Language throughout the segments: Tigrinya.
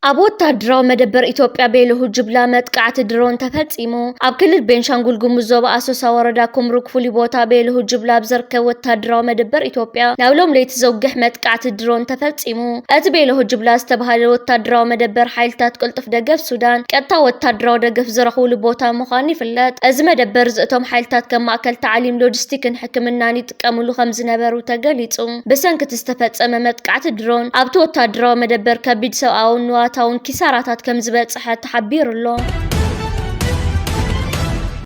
ኣብ ወታደራዊ መደበር ኢትዮጵያ ቤልሆ ጅብላ መጥቃዕቲ ድሮን ተፈጺሙ። ኣብ ክልል ቤንሻንጉል ጉሙዝ ዞባ ኣሶሳ ወረዳ ኩምሩክ ፍሉይ ቦታ ቤልሆ ጅብላ ኣብ ዝርከብ ወታደራዊ መደበር ኢትዮጵያ ናብ ሎም ለይቲ ዘውግሕ መጥቃዕቲ ድሮን ተፈጺሙ። እቲ ቤልሆ ጅብላ ዝተባህለ ወታደራዊ መደበር ሓይልታት ቅልጡፍ ደገፍ ሱዳን ቀጥታ ወታደራዊ ደገፍ ዝረኽብሉ ቦታ ምዃኑ ይፍለጥ። እዚ መደበር እዚ እቶም ሓይልታት ከም ማእከል ታዕሊም፣ ሎጂስቲክን ሕክምናን ይጥቀምሉ ከም ዝነበሩ ተገሊጹ። ብሰንኪ እቲ ዝተፈጸመ መጥቃዕቲ ድሮን ኣብቲ ወታደራዊ መደበር ከቢድ ሰብኣውን ንዋታውን ኪሳራታት ከም ዝበጽሐ ተሓቢሩ ኣሎ።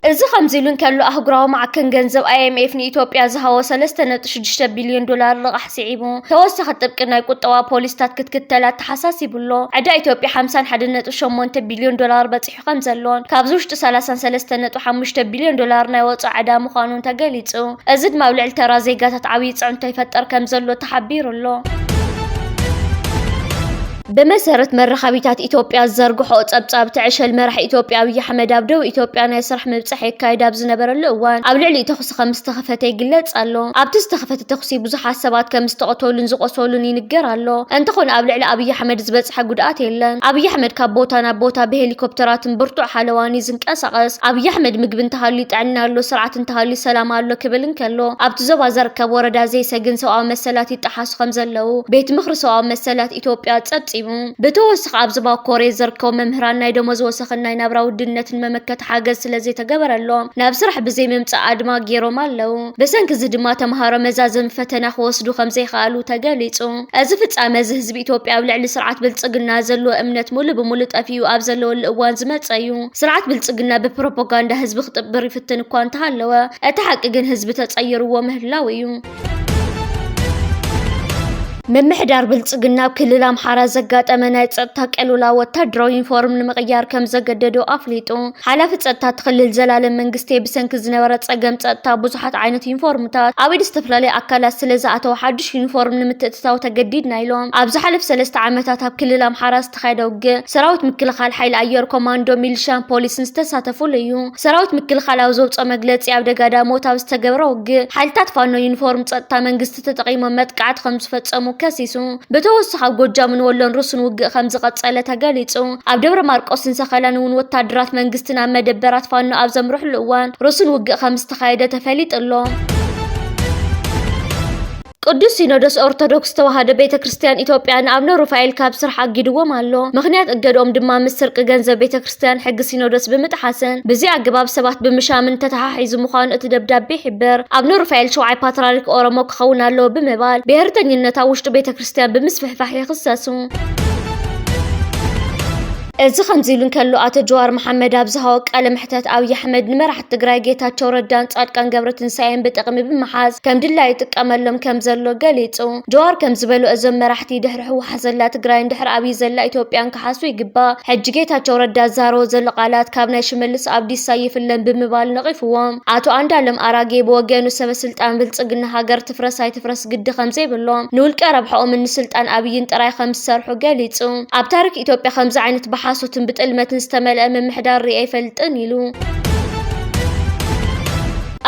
እዚ ከምዚ ኢሉ እንከሎ፣ ኣህጉራዊ ማዕከን ገንዘብ ኣይ ኤም ኤፍ ንኢትዮጵያ ዝሃቦ ሰለስተ ነጥቢ ሽዱሽተ ቢልዮን ዶላር ልቓሕ ስዒቡ፣ ተወሳኺ ጥብቂ ናይ ቁጠባ ፖሊስታት ክትክተል ኣተሓሳሲቡ ኣሎ። ዕዳ ኢትዮጵያ ሓምሳን ሓደ ነጥቢ ሸሞንተ ቢልዮን ዶላር በጺሑ ከም ዘሎን፣ ካብዚ ውሽጢ ሰላሳን ሰለስተ ነጥቢ ሓሙሽተ ቢልዮን ዶላር ናይ ወጻኢ ዕዳ ምዃኑን ተገሊጹ። እዚ ድማ ኣብ ልዕሊ ተራ ዜጋታት ዓብዪ ጽዕንቶ ይፈጥር ከም ዘሎ ተሓቢሩ ኣሎ። ብመሰረት መራኸቢታት ኢትዮጵያ ዝዘርግሖ ጸብጻብ፣ እቲ ዕሸል መራሒ ኢትዮጵያ ኣብይ ኣሕመድ ኣብ ደቡብ ኢትዮጵያ ናይ ስራሕ ምብጻሕ የካይድ ኣብ ዝነበረሉ እዋን ኣብ ልዕሊኡ ተኹሲ ከም ዝተኸፈተ ይግለጽ ኣሎ። ኣብቲ ዝተኸፈተ ተኹሲ ብዙሓት ሰባት ከም ዝተቐተሉን ዝቖሰሉን ይንገር ኣሎ። እንተኾነ ኣብ ልዕሊ ኣብይ ኣሕመድ ዝበጽሐ ጉድኣት የለን። ኣብይ ኣሕመድ ካብ ቦታ ናብ ቦታ ብሄሊኮፕተራትን ብርቱዕ ሓለዋን እዩ ዝንቀሳቐስ። ኣብይ ኣሕመድ ምግቢ እንተሃልዩ ጥዕና ኣሎ፣ ስርዓት እንተሃልዩ ሰላም ኣሎ ክብል እንከሎ፣ ኣብቲ ዞባ ዘርከብ ወረዳ ዘይሰ ግን ሰብኣዊ መሰላት ይጠሓሱ ከም ዘለዉ ቤት ምኽሪ ሰብኣዊ መሰላት ኢትዮጵያ ጸብጺቡ። ብተወሳኺ ኣብ ዞባ ኮሬ ዝርከቡ መምህራን ናይ ደሞዝ ወሰኽን ናይ ናብራ ውድነትን መመከቲ ሓገዝ ስለ ዘይተገበረሎም ናብ ስራሕ ብዘይ ምምጻእ ኣድማ ገይሮም ኣለዉ። ብሰንኪ እዚ ድማ ተምሃሮ መዛዘሚ ፈተና ክወስዱ ከም ዘይከኣሉ ተገሊጹ። እዚ ፍጻመ እዚ ህዝቢ ኢትዮጵያ ኣብ ልዕሊ ስርዓት ብልጽግና ዘለዎ እምነት ሙሉ ብሙሉ ጠፊኡ ኣብ ዘለወሉ እዋን ዝመጸ እዩ። ስርዓት ብልጽግና ብፕሮፓጋንዳ ህዝቢ ክጥብር ይፍትን እኳ እንተሃለወ፣ እቲ ሓቂ ግን ህዝቢ ተጸይርዎ ምህላው እዩ። ምምሕዳር ብልጽግና ኣብ ክልል ኣምሓራ ዘጋጠመ ናይ ጸጥታ ቅልውላ ወታደራዊ ዩኒፎርም ንምቕያር ከም ዘገደዶ ኣፍሊጡ። ሓላፊ ጸጥታ እቲ ክልል ዘላለም መንግስቴ፣ ብሰንኪ ዝነበረ ጸገም ጸጥታ ብዙሓት ዓይነት ዩኒፎርምታት ኣብ ኢድ ዝተፈላለዩ ኣካላት ስለ ዝኣተወ ሓድሽ ዩኒፎርም ንምትእትታው ተገዲድና ኢሎም። ኣብ ዝሓለፈ ሰለስተ ዓመታት ኣብ ክልል ኣምሓራ ዝተኻየደ ውግእ ሰራዊት ምክልኻል፣ ሓይሊ ኣየር፣ ኮማንዶ፣ ሚሊሻን ፖሊስን ዝተሳተፉሉ እዩ። ሰራዊት ምክልኻል ኣብ ዘውፅኦ መግለፂ፣ ኣብ ደጋዳሞት ኣብ ዝተገብረ ውግእ ሓይልታት ፋኖ ዩኒፎርም ጸጥታ መንግስቲ ተጠቒሞም መጥቃዕቲ ከም ዝፈጸሙ ከሲሱ። ብተወሳኺ ኣብ ጎጃምን ወሎን ርሱን ውግእ ከም ዝቐጸለ ተገሊጹ። ኣብ ደብረ ማርቆስን ሰኸላን እውን ወታደራት መንግስቲ ናብ መደበራት ፋኖ ኣብ ዘምርሕሉ እዋን ርሱን ውግእ ከም ዝተኻየደ ተፈሊጡ ኣሎ። ቅዱስ ሲኖዶስ ኦርቶዶክስ ተዋህዶ ቤተ ክርስቲያን ኢትዮጵያ ንኣቡነ ሩፋኤል ካብ ስራሕ ኣጊድዎም ኣሎ። ምኽንያት እገድኦም ድማ ምስ ስርቂ ገንዘብ ቤተ ክርስቲያን ሕጊ ሲኖዶስ ብምጥሓስን ብዘይ ኣገባብ ሰባት ብምሻምን ተተሓሒዙ ምዃኑ እቲ ደብዳቤ ይሕብር። ኣቡነ ሩፋኤል ሸውዓይ ፓትርያርክ ኦሮሞ ክኸውን ኣለዎ ብምባል ብሄርተኝነት ኣብ ውሽጢ ቤተ ክርስቲያን ብምስፍሕፋሕ ይኽሰሱ። እዚ ከምዚ ኢሉ እንከሎ፣ ኣቶ ጀዋር መሓመድ ኣብ ዝሃቦ ቃለ መሕተት፣ ኣብይ ኣሕመድ ንመራሕቲ ትግራይ ጌታቸው ረዳን ጻድቃን ገብረትንሳኤን ብጥቕሚ ብምሓዝ ከም ድላዩ ይጥቀመሎም ከም ዘሎ ገሊጹ። ጀዋር ከም ዝበሎ፣ እዞም መራሕቲ ድሕሪ ህወሓት ዘላ ትግራይን ድሕሪ ኣብይ ዘላ ኢትዮጵያን ክሓስቡ ይግባእ። ሕጂ ጌታቸው ረዳ ዝዛረቦ ዘሎ ቃላት ካብ ናይ ሽመልስ ኣብዲሳ ይፍለን ብምባል ነቒፍዎም። ኣቶ ኣንዳለም ኣራጌ ብወገኑ፣ ሰበ ስልጣን ብልጽግና ሃገር ትፍረስ ኣይትፍረስ ግዲ ከም ዘይብሎም፣ ንውልቀ ረብሕኦምን ንስልጣን ኣብይን ጥራይ ከም ዝሰርሑ ገሊጹ። ኣብ ታሪክ ኢትዮጵያ ከምዚ ዓይነት ብሓሶትን ብጥልመትን ዝተመልአ ምምሕዳር ሪኤ ኣይፈልጥን ኢሉ።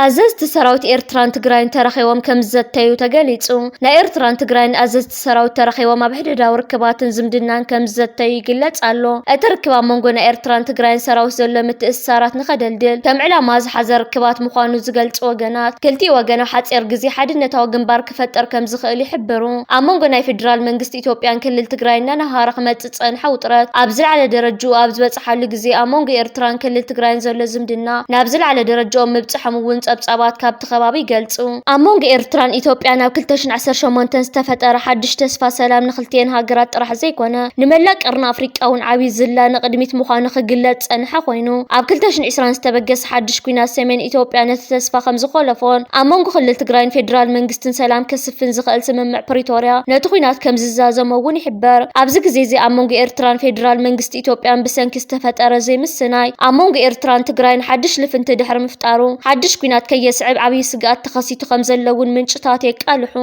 ኣዘዝቲ ሰራዊት ኤርትራን ትግራይን ተራኺቦም ከም ዝዘተዩ ተገሊጹ። ናይ ኤርትራን ትግራይን ኣዘዝቲ ሰራዊት ተራኺቦም ኣብ ሕድሕዳዊ ርክባትን ዝምድናን ከም ዝዘተዩ ይግለጽ ኣሎ። እቲ ርክብ ኣብ መንጎ ናይ ኤርትራን ትግራይን ሰራዊት ዘሎ ምትእስሳራት ንኸደልድል ከም ዕላማ ዝሓዘ ርክባት ምዃኑ ዝገልጹ ወገናት፣ ክልቲኡ ወገን ኣብ ሓጺር ግዜ ሓድነታዊ ግንባር ክፈጥር ከም ዝኽእል ይሕብሩ። ኣብ መንጎ ናይ ፌደራል መንግስቲ ኢትዮጵያን ክልል ትግራይን እናነሃረ ክመጽእ ዝጸንሐ ውጥረት ኣብ ዝለዓለ ደረጃኡ ኣብ ዝበጽሓሉ ግዜ፣ ኣብ መንጎ ኤርትራን ክልል ትግራይን ዘሎ ዝምድና ናብ ዝለዓለ ደረጃኡ ምብጽሖም እውን ጸብጻባት ካብቲ ከባቢ ይገልጹ። ኣብ መንጎ ኤርትራን ኢትዮጵያን ኣብ ክልተ ሽሕን ዓሰርተ ሸሞንተን ዝተፈጠረ ሓድሽ ተስፋ ሰላም ንክልቲኤን ሃገራት ጥራሕ ዘይኮነ፣ ንመላእ ቀርኒ ኣፍሪቃ እውን ዓብዪ ዝላ ንቕድሚት ምዃኑ ክግለጽ ዝጸንሐ ኮይኑ፣ ኣብ ክልተ ሽሕን ዕስራን ዝተበገሰ ሓድሽ ኲናት ሰሜን ኢትዮጵያ ነቲ ተስፋ ከም ዝኾለፎን፣ ኣብ መንጎ ክልል ትግራይን ፌደራል መንግስትን ሰላም ከስፍን ዝኽእል ስምምዕ ፕሪቶርያ ነቲ ኲናት ከም ዝዛዘሞ እውን ይሕበር። ኣብዚ ግዜ እዚ ኣብ መንጎ ኤርትራን ፌደራል መንግስቲ ኢትዮጵያን ብሰንኪ ዝተፈጠረ ዘይምስናይ፣ ኣብ መንጎ ኤርትራን ትግራይን ሓድሽ ልፍንቲ ድሕሪ ምፍጣሩ፣ ሓድሽ ኲናት ከየስዕብ ዓብዪ ስግኣት ተኸሲቱ ከም ዘሎ እውን ምንጭታት የቃልሑ።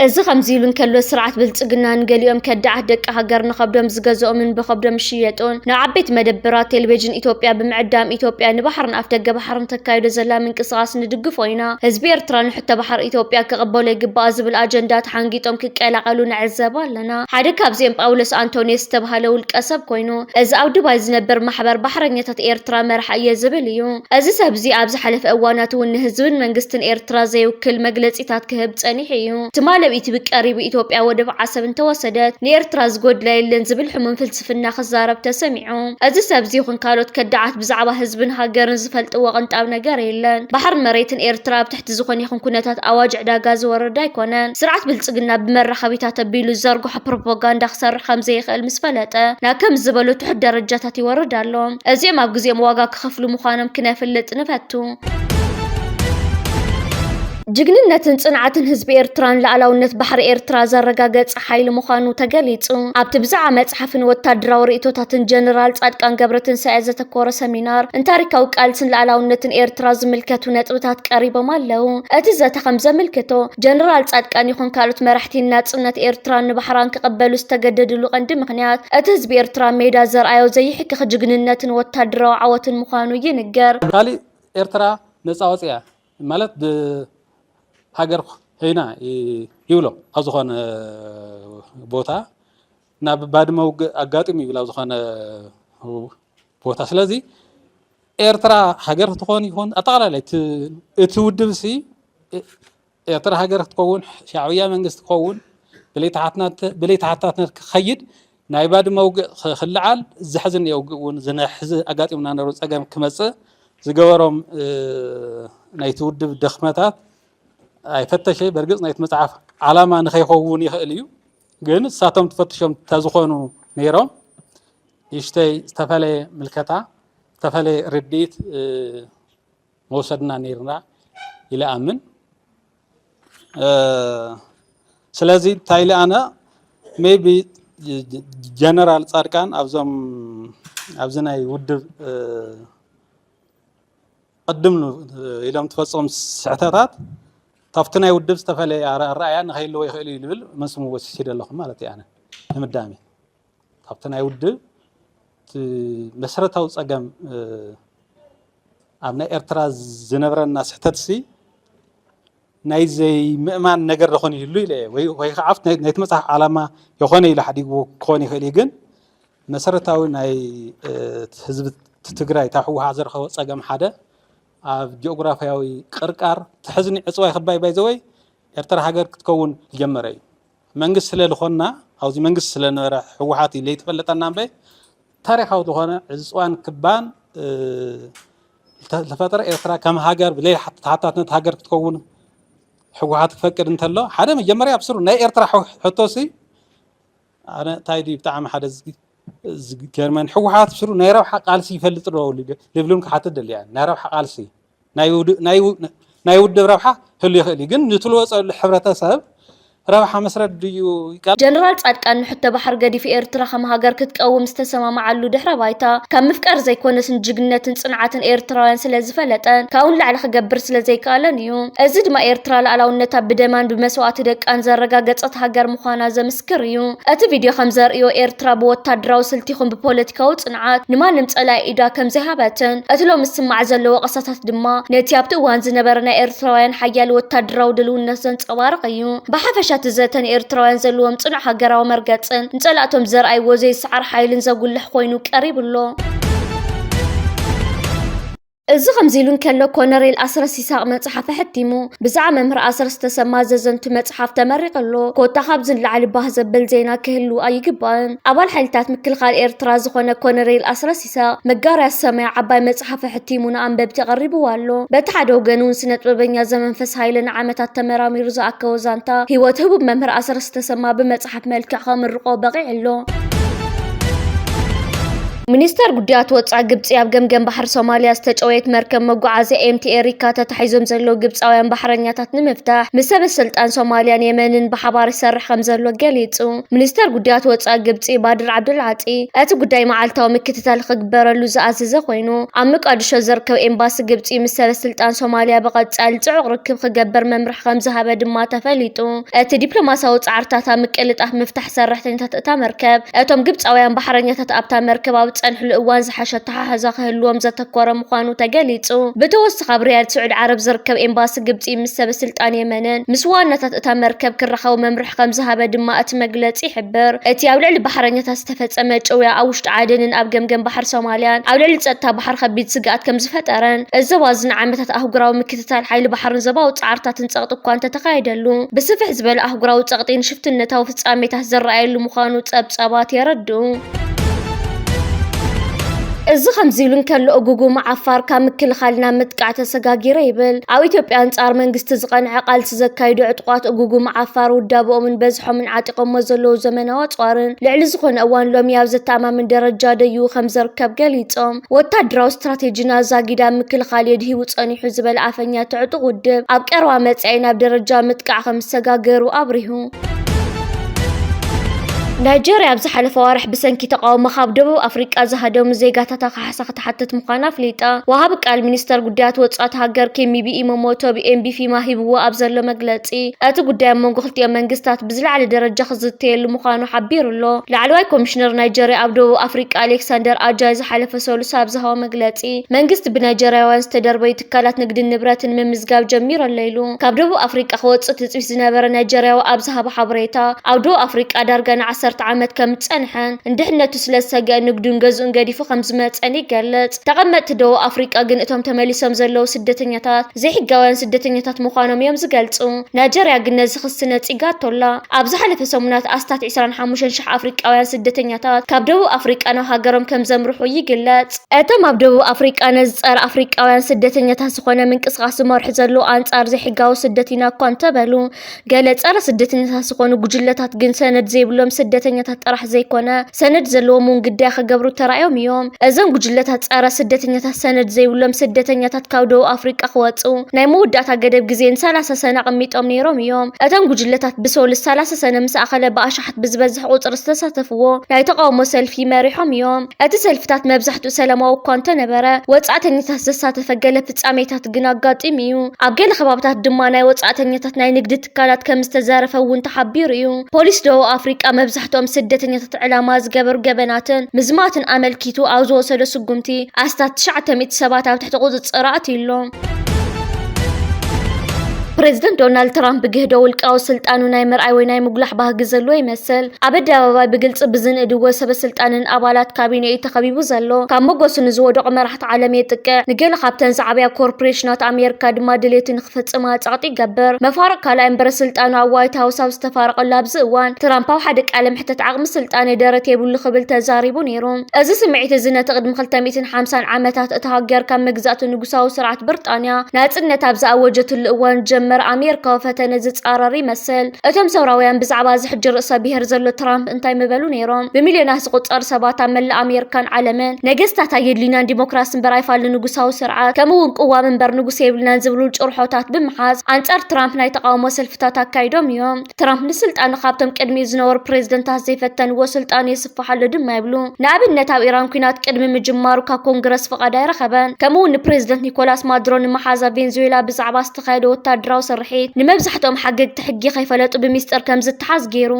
እዚ ከምዚ ኢሉ እንከሎ፣ ስርዓት ብልጽግና ንገሊኦም ከዳዓት ደቂ ሃገር ንኸብዶም ዝገዝኦምን ብኸብዶም ዝሽየጡን ናብ ዓበይቲ መደብራት ቴሌቪዥን ኢትዮጵያ ብምዕዳም፣ ኢትዮጵያ ንባሕርን ኣፍደገ ባሕርን ተካይዶ ዘላ ምንቅስቓስ ንድግፎ ኢና፣ ህዝቢ ኤርትራ ንሕቶ ባሕሪ ኢትዮጵያ ክቕበሎ ይግባእ ዝብል ኣጀንዳ ተሓንጊጦም ክቀላቐሉ ንዕዘብ ኣለና። ሓደ ካብዚኦም ጳውሎስ ኣንቶንዮስ ዝተባህለ ውልቀ ሰብ ኮይኑ፣ እዚ ኣብ ዱባይ ዝነብር ማሕበር ባሕረኛታት ኤርትራ መራሕ እየ ዝብል እዩ። እዚ ሰብ እዚ ኣብ ዝሓለፈ እዋናት እውን ንህዝብን መንግስትን ኤርትራ ዘይውክል መግለጺታት ክህብ ጸኒሑ እዩ። ትማሊ ኣብ ዩቱብ ቀሪቡ፣ ኢትዮጵያ ወደብ ዓሰብ እንተወሰደት ንኤርትራ ዝጎድላ የለን ዝብል ሕሙም ፍልስፍና ክዛረብ ተሰሚዑ። እዚ ሰብ እዚ ይኹን ካልኦት ከዳዓት ብዛዕባ ህዝብን ሃገርን ዝፈልጥዎ ቅንጣብ ነገር የለን። ባሕርን መሬትን ኤርትራ ኣብ ትሕቲ ዝኾነ ይኹን ኩነታት ኣዋጅ ዕዳጋ ዝወርድ ኣይኮነን። ስርዓት ብልጽግና ብመራኸቢታት ኣቢሉ ዝዘርግሖ ፕሮፓጋንዳ ክሰርሕ ከም ዘይኽእል ምስ ፈለጠ፣ ናብ ከም ዝበሎ ትሑት ደረጃታት ይወርድ ኣሎ። እዚኦም ኣብ ግዜኦም ዋጋ ክኸፍሉ ምዃኖም ክነፍልጥ ንፈቱ። ጅግንነትን ጽንዓትን ህዝቢ ኤርትራን ልኣላውነት ባሕሪ ኤርትራ ዘረጋገጸ ሓይሊ ምዃኑ ተገሊጹ። ኣብቲ ብዛዕባ መጽሓፍን ወታደራዊ ርእይቶታትን ጀነራል ጻድቃን ገብረትንሳኤ ዘተኮረ ሰሚናር፣ ንታሪካዊ ቃልስን ልኣላውነትን ኤርትራ ዝምልከቱ ነጥብታት ቀሪቦም ኣለዉ። እቲ ዘተ ከም ዘመልክቶ፣ ጀነራል ጻድቃን ይኹን ካልኦት መራሕቲ ናጽነት ኤርትራን ንባሕራን ክቕበሉ ዝተገደድሉ ቀንዲ ምኽንያት፣ እቲ ህዝቢ ኤርትራ ሜዳ ዘርኣዮ ዘይሕከኽ ጅግንነትን ወታደራዊ ዓወትን ምዃኑ ይንገር። ካሊእ ኤርትራ ነጻ ወጽያ ማለት ብ-፣ ሃገር ኮይና ይ-፣ ይብሎ ኣብ ዝኾነ ቦታ፣ ናብ ባድመ ውግእ ኣጋጢሙ ይብል ኣብ ዝኾነ ቦታ። ስለዚ ኤርትራ ሃገር ክትኾን ይኹን ኣጠቓላላይ እቲ፣ እቲ ውድብ ሲ ኤርትራ ሃገር ክትከውን፣ ሻዕብያ መንግስቲ ክኸውን፣ ብለይ ተሓትናት-፣ ብለይ ተሓታትነት ክኸይድ፣ ናይ ባድመ ውግእ ክ-፣ ክልዓል፣ ዘሕዝን እዩ። ውግእ እውን ዝነሕዝ ኣጋጢሙና ነሩ ጸገም ክመጽእ ዝገበሮም፣ እ፣ ናይቲ ውድብ ድኽመታት ኣይፈተሸ። በርግጽ ናይቲ መጽሓፍ ዓላማ ንኸይኸውን ይኽእል እዩ፣ ግን እሳቶም ተፈትሾም ተዝኾኑ ነይሮም፣ ይሽተይ ዝተፈለየ ምልከታ፣ ዝተፈለየ ርድኢት፣ እ፣ መውሰድና ነይርና ኢለ ኣምን። እ፣ ስለዚ እንታይ ኢለ ኣነ፣ ሜቢ ጀነራል ጻድቃን ኣብዞም፣ ኣብዚ ናይ ውድብ፣ እ፣ ቅድም ኢሎም ትፈጽሞም ስሕተታት፣ ካብቲ ናይ ውድብ ዝተፈለየ ኣረ-፣ ኣረኣእያ ንኸይልዎ ይኽእል እዩ ዝብል መስሙ ወሲደ ኣለኹ ማለት እዩ። ኣነ ንምዳሜ ካብቲ ናይ ውድብ እቲ መሰረታዊ ጸገም፣ እ፣ ኣብ ናይ ኤርትራ ዝነበረና ስሕተትሲ ናይ ዘይምእማን ነገር ደኾን ይህሉ ኢለ እየ። ወይ፣ ወይ ከዓ ኣብቲ ናይ፣ ናይቲ መጽሓፍ ዓላማ የኾነ ኢሉ ሓዲግዎ ክኾን ይኽእል እዩ፣ ግን መሰረታዊ ናይ፣ እ፣ ህዝቢ ትግራይ ካብ ህወሓት ዝረኸቦ ጸገም ሓደ ኣብ ጂኦግራፍያዊ ቅርቃር ትሕዝኒ ዕጽዋይ ክባይ ባይዘወይ ኤርትራ ሃገር ክትከውን ዝጀመረ እዩ። መንግስቲ ስለ ዝኾንና፣ ኣብዚ መንግስቲ ስለ ነበረ ህወሓት እዩ ለይተፈለጠና እምበይ፣ ታሪኻዊ ዝኾነ ዕጽዋን ክባን፣ እ፣ ዝተፈጠረ ኤርትራ ከም ሃገር ብለይ ሓት-፣ ተሓታትነት ሃገር ክትከውን ህወሓት ክፈቅድ እንተሎ፣ ሓደ መጀመርያ ኣብ ስሩ ናይ ኤርትራ ሕ-፣ ሕቶሲ፣ ኣነ እንታይ ድዩ ብጣዕሚ ሓደ ዝግ-፣ ዝገርመን፣ ህወሓት ስሩ ናይ ረብሓ ቃልሲ ይፈልጥ ዶ ልብሉን ክሓትት ደልያ፣ ናይ ረብሓ ቃልሲ ናይ ውድ-፣ ናይ ው-፣ ናይ ውድብ ረብሓ ህሉ ይኽእል እዩ፣ ግን ንትልወ ጸሉ ሕብረተሰብ ረብሓ መስረት ድዩ ይቃል? ጀነራል ጻድቃን ንሕቶ ባሕሪ ገዲፉ ኤርትራ ከም ሃገር ክትቀውም ዝተሰማማዓሉ ድሕረ ባይታ ካብ ምፍቃር ዘይኮነስ ንጅግንነትን ጽንዓትን ኤርትራውያን ስለ ዝፈለጠን ካብኡ ንላዕሊ ክገብር ስለ ዘይከኣለን እዩ። እዚ ድማ ኤርትራ ልኣላውነታ ብደማን ብመስዋእቲ ደቃን ዘረጋገጸት ሃገር ምዃና ዘምስክር እዩ። እቲ ቪድዮ ከም ዘርእዮ ኤርትራ ብወታደራዊ ስልቲ ይኹን ብፖለቲካዊ ጽንዓት ንማንም ጸላኢ ኢዳ ከም ዘይሃበትን እቲ ሎሚ ዝስማዕ ዘሎ ወቐሳታት ድማ ነቲ ኣብቲ እዋን ዝነበረ ናይ ኤርትራውያን ሓያል ወታደራዊ ድልውነት ዘንጸባርቕ እዩ። ብሓፈሻ እቲ ዘተ ንኤርትራውያን ዘለዎም ጽኑዕ ሃገራዊ መርገጽን ንጸላእቶም ዘርኣይዎ ዘይሰዓር ሓይልን ዘጉልሕ ኮይኑ ቀሪቡ ኣሎ። እዚ ከምዚ ኢሉ እንከሎ፣ ኮነሬል ኣስረስ ይስሃቅ መጽሓፍ ኣሐቲሙ። ብዛዕባ መምህር ኣስረስ ተሰማ ዘዘንቱ መጽሓፍ ተመሪቑ ኣሎ። ኮታ ካብዚ ንላዕሊ ባህ ዘብል ዜና ክህሉ ኣይግባእን። ኣባል ሓይልታት ምክልኻል ኤርትራ ዝኾነ ኮነሬል ኣስረስ ይስሃቅ መጋርያ ሰማይ ዓባይ መጽሓፍ ኣሐቲሙ ንኣንበብቲ ኣቐሪብዋ ኣሎ። በቲ ሓደ ወገን እውን ስነ ጥበበኛ ዘመንፈስ ሃይለ ንዓመታት ተመራሚሩ ዝኣከቦ ዛንታ ህይወት ህቡብ መምህር ኣስረስ ተሰማ ብመጽሓፍ መልክዕ ከምርቆ በቒዑ ኣሎ። ሚኒስተር ጉዳያት ወጻኢ ግብጺ ኣብ ገምገም ባሕሪ ሶማልያ ዝተጨወየት መርከብ መጓዓዝያ ኤምቲ ኤሪካ ተታሒዞም ዘለዉ ግብጻውያን ባሕረኛታት ንምፍታሕ ምስ ሰበ ስልጣን ሶማልያን የመንን ብሓባር ይሰርሕ ከም ዘሎ ገሊጹ። ሚኒስተር ጉዳያት ወጻኢ ግብጺ ባድር ዓብዱልዓጢ እቲ ጉዳይ መዓልታዊ ምክትታል ክግበረሉ ዝኣዘዘ ኮይኑ፣ ኣብ መቃድሾ ዝርከብ ኤምባሲ ግብጺ ምስ ሰበ ስልጣን ሶማልያ ብቐጻሊ ጽዑቕ ርክብ ክገብር መምርሒ ከም ዝሃበ ድማ ተፈሊጡ። እቲ ዲፕሎማሲያዊ ጻዕርታት ኣብ ምቅልጣፍ ምፍታሕ ሰራሕተኛታት እታ መርከብ፣ እቶም ግብጻውያን ባሕረኛታት ኣብታ መርከብ ኣብ ዝጸንሕሉ እዋን ዝሓሸ ኣተሓሕዛ ክህልዎም ዘተኮረ ምዃኑ ተገሊጹ። ብተወሳኺ ኣብ ሪያድ ስዑዲ ዓረብ ዝርከብ ኤምባሲ ግብጺ ምስ ሰበ ስልጣን የመንን ምስ ዋናታት እታ መርከብ ክራኸቡ መምርሒ ከም ዝሃበ ድማ እቲ መግለጺ ይሕብር። እቲ ኣብ ልዕሊ ባሕረኛታት ዝተፈጸመ ጭውያ ኣብ ውሽጢ ዓደንን ኣብ ገምገም ባሕሪ ሶማልያን ኣብ ልዕሊ ጸጥታ ባሕሪ ከቢድ ስግኣት ከም ዝፈጠረን፣ እዚ ዞባ እዚ ንዓመታት ኣህጉራዊ ምክትታል ሓይሊ ባሕርን ዞባዊ ጻዕርታትን ጸቕጢ እኳ እንተተኻየደሉ፣ ብስፍሕ ዝበለ ኣህጉራዊ ጸቕጢ ንሽፍትነታዊ ፍጻሜታት ዝረኣየሉ ምዃኑ ጸብጻባት የረድኡ። እዚ ከምዚ ኢሉ እንከሎ፣ እጉጉም ዓፋር ካብ ምክልኻል ናብ ምጥቃዕ ተሰጋጊረ ይብል። ኣብ ኢትዮጵያ ኣንጻር መንግስቲ ዝቐንዐ ቃልሲ ዘካይዱ ዕጡቓት እጉጉም ዓፋር ውዳበኦምን በዝሖምን ዓጢቖሞ ዘለዉ ዘመናዊ ኣጽዋርን ልዕሊ ዝኾነ እዋን ሎሚ ኣብ ዘተኣማምን ደረጃ ደይቡ ከም ዘርከብ ገሊጾም። ወታደራዊ ስትራቴጂና ዛጊድ ኣብ ምክልኻል የድሂቡ ጸኒሑ ዝበለ ኣፈኛ እቲ ዕጡቕ ውድብ፣ ኣብ ቀረባ መጻኢ ናብ ደረጃ ምጥቃዕ ከም ዝሰጋገሩ ኣብሪሁ። ናይጀርያ ኣብ ዝሓለፈ ኣዋርሕ ብሰንኪ ተቓውሞ ካብ ደቡብ ኣፍሪቃ ዝሃደሙ ዜጋታታ ካሕሳ ክትሓትት ምዃና ኣፍሊጣ። ወሃቢ ቃል ሚኒስተር ጉዳያት ወጻኢ እታ ሃገር ኬሚቢ ኢሞሞቶ ብኤምቢፊማ ሂብዎ ኣብ ዘሎ መግለጺ፣ እቲ ጉዳይ ኣብ መንጎ ክልቲኦም መንግስታት ብዝለዓለ ደረጃ ክዝተየሉ ምዃኑ ሓቢሩ ኣሎ። ላዕለዋይ ኮሚሽነር ናይጀርያ ኣብ ደቡብ ኣፍሪቃ ኣሌክሳንደር ኣጃይ ዝሓለፈ ሰሉስ ኣብ ዝሃቦ መግለጺ፣ መንግስቲ ብናይጀርያውያን ዝተደርበዩ ትካላት ንግድን ንብረትን ምምዝጋብ ጀሚሩ ኣሎ ኢሉ። ካብ ደቡብ ኣፍሪቃ ክወጽእ ትጽቢት ዝነበረ ናይጀርያዊ ኣብ ዝሃቦ ሓበሬታ፣ ኣብ ደቡብ ኣፍሪቃ ዳርጋ ንዓሰርተ ዓመት ከም ዝጸንሐን ንድሕነቱ ስለ ዝሰግአ ንግዱን ገዝኡን ገዲፉ ከም ዝመጸን ይገልጽ። ተቐመጥቲ ደቡብ ኣፍሪቃ ግን እቶም ተመሊሶም ዘለዉ ስደተኛታት ዘይሕጋውያን ስደተኛታት ምዃኖም እዮም ዝገልጹ። ናይጀርያ ግን ነዚ ክሲ ነጺጋቶ ኣላ። ኣብ ዝሓለፈ ሰሙናት ኣስታት ዕስራን ሓሙሽተን ሽሕ ኣፍሪቃውያን ስደተኛታት ካብ ደቡብ ኣፍሪቃ ናብ ሃገሮም ከም ዘምርሑ ይግለጽ። እቶም ኣብ ደቡብ ኣፍሪቃ ነዚ ጸረ ኣፍሪቃውያን ስደተኛታት ዝኾነ ምንቅስቓስ ዝመርሑ ዘለዉ ኣንጻር ዘይሕጋዊ ስደት ኢና እኳ እንተበሉ፣ ገለ ጸረ ስደተኛታት ዝኾኑ ጉጅለታት ግን ሰነድ ዘይብሎም ስደተኛታት ጥራሕ ዘይኮነ፣ ሰነድ ዘለዎም እውን ግዳይ ክገብሩ ተራእዮም እዮም። እዞም ጉጅለታት ጸረ ስደተኛታት ሰነድ ዘይብሎም ስደተኛታት ካብ ደቡብ ኣፍሪቃ ክወጹ ናይ መወዳእታ ገደብ ግዜ ንሰላሳ ሰነ ኣቐሚጦም ነይሮም እዮም። እቶም ጉጅለታት ብሰሉስ ሰላሳ ሰነ ምስ ኣኸለ ብኣሽሓት ብዝበዝሕ ቁጽሪ ዝተሳተፍዎ ናይ ተቓውሞ ሰልፊ መሪሖም እዮም። እቲ ሰልፍታት መብዛሕትኡ ሰላማዊ እኳ እንተነበረ፣ ወጻእተኛታት ዘሳተፈ ገለ ፍጻሜታት ግን ኣጋጢሙ እዩ። ኣብ ገለ ከባብታት ድማ ናይ ወጻእተኛታት ናይ ንግዲ ትካላት ከም ዝተዘረፈ እውን ተሓቢሩ እዩ። ፖሊስ ደቡብ ኣፍሪቃ መብዛሕትኦም ስደተኛታት ዕላማ ዝገበሩ ገበናትን ምዝማትን ኣመልኪቱ ኣብ ዝወሰዶ ስጉምቲ ኣስታት ትሽዓተ ሚእቲ ሰባት ኣብ ትሕቲ ቁጽጽር ኣእትዩ ኣሎ። ፕሬዚደንት ዶናልድ ትራምፕ ብግህዶ ውልቃዊ ስልጣኑ ናይ ምርኣይ ወይ ናይ ምጉላሕ ባህጊ ዘለዎ ይመስል። ኣብ ኣደባባይ ብግልጺ ብዝንእድዎ ሰበ ስልጣንን ኣባላት ካቢኔኡ ተኸቢቡ ዘሎ፣ ካብ መጎሱ ንዝወደቑ መራሕቲ ዓለም የጥቅዕ፣ ንገለ ካብተን ዝዓበያ ኮርፖሬሽናት ኣሜሪካ ድማ ድሌቱ ንኽፍጽማ ጸቕጢ ይገብር። መፋርቕ ካልኣይ እምበረ ስልጣኑ ኣብ ዋይት ሃውስ ኣብ ዝተፋረቐሉ ኣብዚ እዋን፣ ትራምፕ ኣብ ሓደ ቃለ መሕትት ዓቕሚ ስልጣነይ ደረት የብሉ ክብል ተዛሪቡ ነይሩ። እዚ ስምዒት እዚ ነቲ ቅድሚ ክልተ ሚእትን ሓምሳን ዓመታት እታ ሃገር ካብ መግዛእቲ ንጉሳዊ ስርዓት ብሪጣንያ ናጽነት ኣብ ዝኣወጀትሉ እዋን ዝጀመረ ኣሜሪካዊ ፈተነ ዝጻረር ይመስል። እቶም ሰውራውያን ብዛዕባ እዚ ሕጂ ርእሰ ብሔር ዘሎ ትራምፕ እንታይ ምበሉ ነይሮም? ብሚልዮናት ዝቑጸሩ ሰባት ኣብ መላእ ኣሜሪካን ዓለምን ነገስታት ኣየድልዩናን ዲሞክራሲ እምበር ኣይፋልን ንጉሳዊ ስርዓት፣ ከምኡ እውን ቅዋም እምበር ንጉስ የብልናን ዝብሉ ጭርሖታት ብምሓዝ ኣንጻር ትራምፕ ናይ ተቓውሞ ሰልፍታት ኣካይዶም እዮም። ትራምፕ ንስልጣኑ ካብቶም ቅድሚኡ ዝነበሩ ፕሬዚደንታት ዘይፈተንዎ ስልጣኑ የስፍሕ ኣሎ ድማ ይብሉ። ንኣብነት ኣብ ኢራን ኲናት ቅድሚ ምጅማሩ ካብ ኮንግረስ ፍቓድ ኣይረኸበን። ከምኡ እውን ንፕሬዚደንት ኒኮላስ ማዱሮ ንመሓዛ ቬንዙዌላ ብዛዕባ ዝተኻየደ ወታደራዊ ስርሒት ንመብዛሕትኦም ሓገግቲ ሕጊ ከይፈለጡ ብሚስጥር ከም ዝተሓዝ ገይሩ።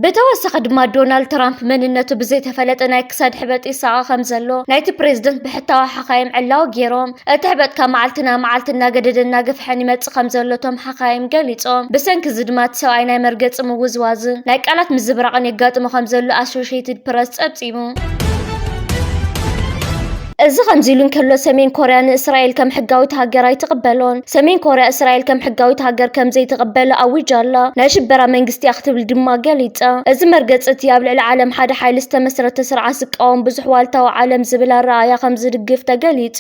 ብተወሳኺ ድማ ዶናልድ ትራምፕ መንነቱ ብዘይተፈለጠ ናይ ክሳድ ሕበጥ ይሳቐ ከም ዘሎ ናይቲ ፕሬዚደንት ብሕታዊ ሓኻይም ዕላዊ ገይሮም። እቲ ሕበጥ ካብ መዓልቲ ናብ መዓልቲ እናገደደ እናገፍሐን ይመጽእ ከም ዘሎ እቶም ሓኻይም ገሊጾም። ብሰንኪ እዚ ድማ እቲ ሰብኣይ ናይ መርገጺ ምውዝዋዝን ናይ ቃላት ምዝብራቕን የጋጥሞ ከም ዘሎ ኣሶሽየትድ ፕረስ ጸብጺቡ። እዚ ከምዚ ኢሉ እንከሎ፣ ሰሜን ኮርያ ንእስራኤል ከም ሕጋዊት ሃገር ኣይትቕበሎን። ሰሜን ኮርያ እስራኤል ከም ሕጋዊት ሃገር ከም ዘይትቕበሎ ኣዊጃ ኣላ። ናይ ሽበራ መንግስቲ እያ ክትብል ድማ ገሊጻ። እዚ መርገጺ እቲ ኣብ ልዕሊ ዓለም ሓደ ሓይሊ ዝተመስረተ ስርዓት ዝቃወም ብዙሕ ዋልታዊ ዓለም ዝብል ኣረኣእያ ከም ዝድግፍ ተገሊጹ።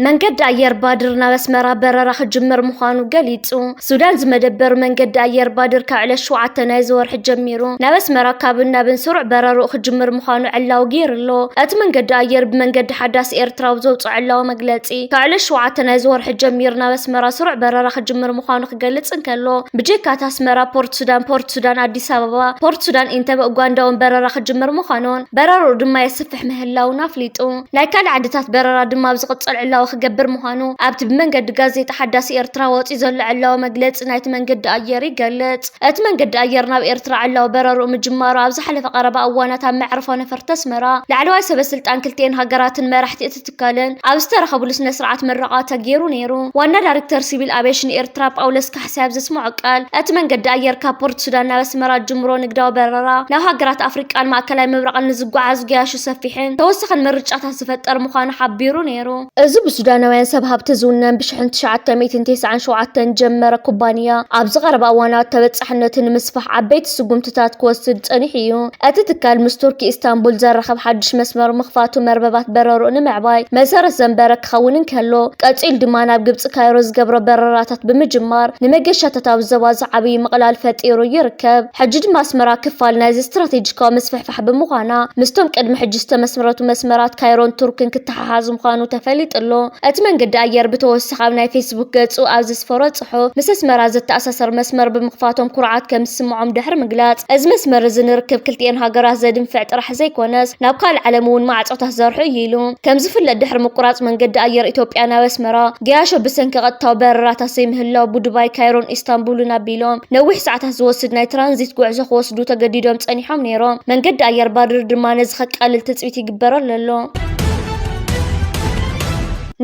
መንገዲ ኣየር ባድር ናብ ኣስመራ በረራ ክጅምር ምዃኑ ገሊጹ። ሱዳን ዝመደበሩ መንገዲ ኣየር ባድር ካብ ዕለት ሸውዓተ ናይዚ ወርሒ ጀሚሩ ናብ ኣስመራ ካብን ናብን ስሩዕ በረርኡ ክጅምር ምዃኑ ዕላዊ ገይሩ ኣሎ። እቲ መንገዲ ኣየር ብመንገዲ ሓዳስ ኤርትራ ኣብ ዘውፅኦ ዕላዊ መግለጺ፣ ካብ ዕለት ሸውዓተ ናይዚ ወርሒ ጀሚሩ ናብ ኣስመራ ስሩዕ በረራ ክጅምር ምዃኑ ክገልጽ እንከሎ፣ ብጀካ እቲ ኣስመራ ፖርት ሱዳን፣ ፖርት ሱዳን ኣዲስ ኣበባ፣ ፖርት ሱዳን ኢንተበ ኡጋንዳ እውን በረራ ክጅምር ምዃኑን በረርኡ ድማ የስፍሕ ምህላውን ኣፍሊጡ። ናይ ካልእ ዓድታት በረራ ድማ ኣብ ዝቕጽል ዕላዊ ክገብር ምዃኑ ኣብቲ ብመንገዲ ጋዜጣ ሓዳስ ኤርትራ ወጺኡ ዘሎ ዕላዊ መግለጺ ናይቲ መንገዲ ኣየር ይገልጽ። እቲ መንገዲ ኣየር ናብ ኤርትራ ዕላዊ በረርኡ ምጅማሩ ኣብ ዝሓለፈ ቀረባ እዋናት ኣብ መዕርፎ ነፈርቲ ኣስመራ ላዕለዋይ ሰበ ስልጣን ክልቲኤን ሃገራትን መራሕቲ እቲ ትካልን ኣብ ዝተረኸብሉ ስነ ስርዓት ምረቓ ተገይሩ ነይሩ። ዋና ዳይሬክተር ሲቪል ኣቪየሽን ኤርትራ ጳውሎስ ካሕሳይ ኣብ ዘስምዖ ቃል፣ እቲ መንገዲ ኣየር ካብ ፖርት ሱዳን ናብ ኣስመራ ጅምሮ ንግዳዊ በረራ ናብ ሃገራት ኣፍሪቃን ማእከላይ ምብራቕን ንዝጓዓዙ ገያሹ ሰፊሕን ተወሳኺን ምርጫታት ዝፈጥር ምዃኑ ሓቢሩ ነይሩ። እዚ ብሱዳናውያን ሰብ ሃብቲ ዝውነን ብሽሕን ትሽዓተ ሚእትን ተስዓን ሸውዓተን ዝጀመረ ኩባንያ ኣብዚ ቀረባ እዋናት ተበጻሕነቱ ንምስፋሕ ዓበይቲ ስጉምትታት ክወስድ ጸኒሑ እዩ። እቲ ትካል ምስ ቱርኪ ኢስታንቡል ዘራኽብ ሓድሽ መስመር ምኽፋቱ መርበባት በረርኡ ንምዕባይ መሰረት ዘንበረ ክኸውን እንከሎ፣ ቀጺሉ ድማ ናብ ግብጺ ካይሮ ዝገብሮ በረራታት ብምጅማር ንመገሻታት ኣብ ዞባ ዝዓብይ ምቕላል ፈጢሩ ይርከብ። ሕጂ ድማ ኣስመራ ክፋል ናይዚ ስትራቴጂካዊ ምስፍሕፋሕ ብምዃና ምስቶም ቅድሚ ሕጂ ዝተመስረቱ መስመራት ካይሮን ቱርክን ክተሓሓዝ ምዃኑ ተፈሊጡ ኣሎ። እቲ መንገዲ ኣየር ብተወሳኺ ኣብ ናይ ፌስቡክ ገጹ ኣብ ዘስፈሮ ጽሑፍ፣ ምስ ኣስመራ ዘተኣሳሰር መስመር ብምኽፋቶም ኩርዓት ከም ዝስምዖም ድሕሪ ምግላጽ፣ እዚ መስመር እዚ ንርክብ ክልቲኤን ሃገራት ዘድንፍዕ ጥራሕ ዘይኮነስ ናብ ካልእ ዓለም እውን ማዕጾታት ዘርሑ እዩ ኢሉ። ከም ዝፍለጥ ድሕሪ ምቁራጽ መንገዲ ኣየር ኢትዮጵያ ናብ ኣስመራ፣ ገያሾ ብሰንኪ ቀጥታዊ በረራታት ዘይምህላው ብዱባይ፣ ካይሮን ኢስታንቡልን ኣቢሎም ነዊሕ ሰዓታት ዝወስድ ናይ ትራንዚት ጉዕዞ ክወስዱ ተገዲዶም ጸኒሖም ነይሮም። መንገዲ ኣየር ባድር ድማ ነዚ ከቃልል ትጽቢት ይግበረሉ ኣሎ።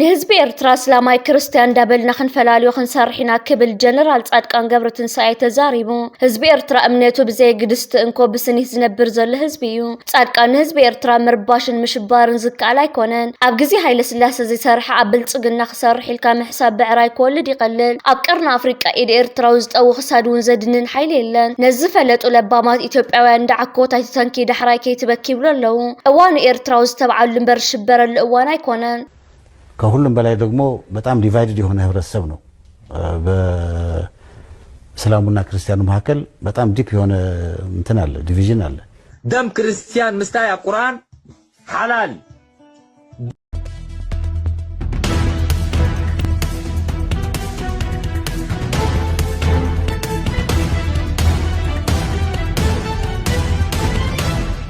ንህዝቢ ኤርትራ እስላማይ ክርስትያን እንዳበልና ክንፈላልዮ ክንሰርሕ ኢና ክብል ጀነራል ጻድቃን ገብረትንሳኤ ተዛሪቡ። ህዝቢ ኤርትራ እምነቱ ብዘየግድስ እቲ እንኮ ብስኒት ዝነብር ዘሎ ህዝቢ እዩ። ጻድቃን ንህዝቢ ኤርትራ ምርባሽን ምሽባርን ዝከኣል ኣይኮነን። ኣብ ግዜ ሃይለ ስላሰ ዝሰርሐ ኣብ ብልጽግና ክሰርሕ ኢልካ ምሕሳብ ብዕራይ ክወልድ ይቐልል። ኣብ ቀርኒ ኣፍሪቃ ኢድ ኤርትራዊ ዝጠዊ ክሳድ እውን ዘድንን ሓይሊ የለን። ነዚ ዝፈለጡ ለባማት ኢትዮጵያውያን እንዳ ዓኮት ኣይትተንኪ ዳሕራይ ከይትበኪ ይብሉ ኣለዉ። እዋኑ ኤርትራዊ ዝተብዓሉ እምበር ዝሽበረሉ እዋን ኣይኮነን። ከሁሉም በላይ ደግሞ በጣም ዲቫይድድ የሆነ ህብረተሰብ ነው። በእስላሙና ክርስቲያኑ መካከል በጣም ዲፕ የሆነ እንትን አለ፣ ዲቪዥን አለ። ደም ክርስትያን ምስታይ ኣብ ቁርኣን ሓላል።